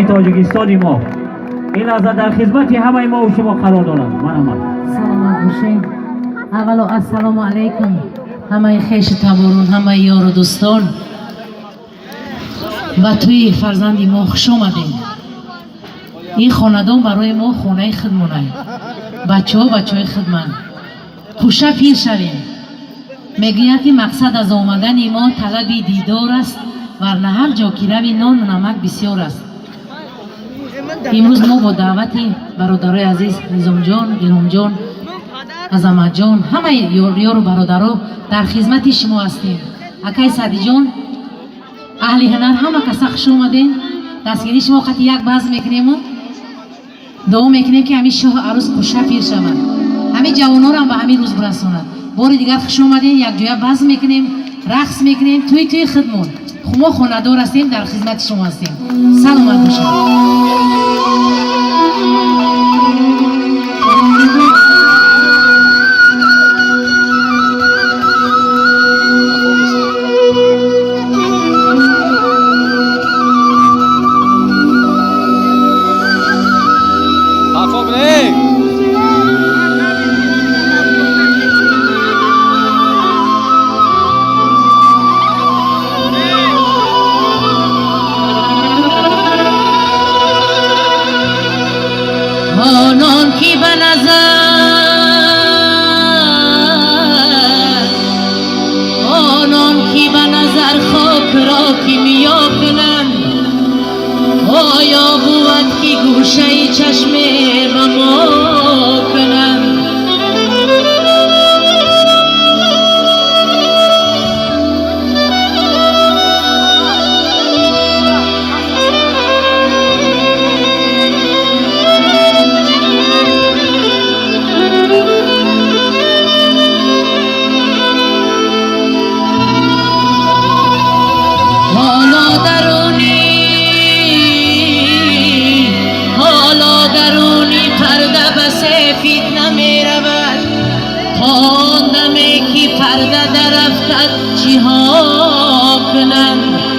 Тоҷикистони мо ин лаҳза дар хизмати ҳамаи мо шумо қарор дорад. Манамад. Саломат бошед. Аввало ассалому алайкум ҳамаи хешу таборон, ҳамаи ёру дӯстон. Ба тӯи фарзанди мо хуш омадем. Ин хонадон барои мо хонаи худмонай. Бачаҳо бачаҳои худманд. Кӯша пир шавем. Мегӯянд ки мақсад аз омадани мо талаби дидор аст, варна ҳар ҷо ки рави нону намак бисёр аст. Имрӯз мо бо даъвати бародарои азиз Низомҷон, Илҳомҷон, Азаматҷон, ҳамаи ёру бародаро дар хизмати шумо ҳастем. Акай Саъдиҷон, аҳли ҳунар ҳама каса хуш омадем. Дастгирии шумо қати як базм мекунему дуо мекунем ки ҳамин шоҳу арӯс кӯша пир шавад, ҳамин ҷавонорам ба ҳамин рӯз бирасонад. Бори дигар хуш омадем, якҷоя базм мекунем, рақс мекунем, тӯи тӯи худмон. Мо хонадор ҳастем, дар хизмати шумо ҳастем. Саломат бошед. آنان که به نظر، آنان که به نظر خاک را کیمیا کنند، آیا بود که گوشه چشم به ما کنند؟ حالا درونی، حالا درونی پرده به سفید نمی رود، تا آن دمی که پرده در افتد چی ها کنند؟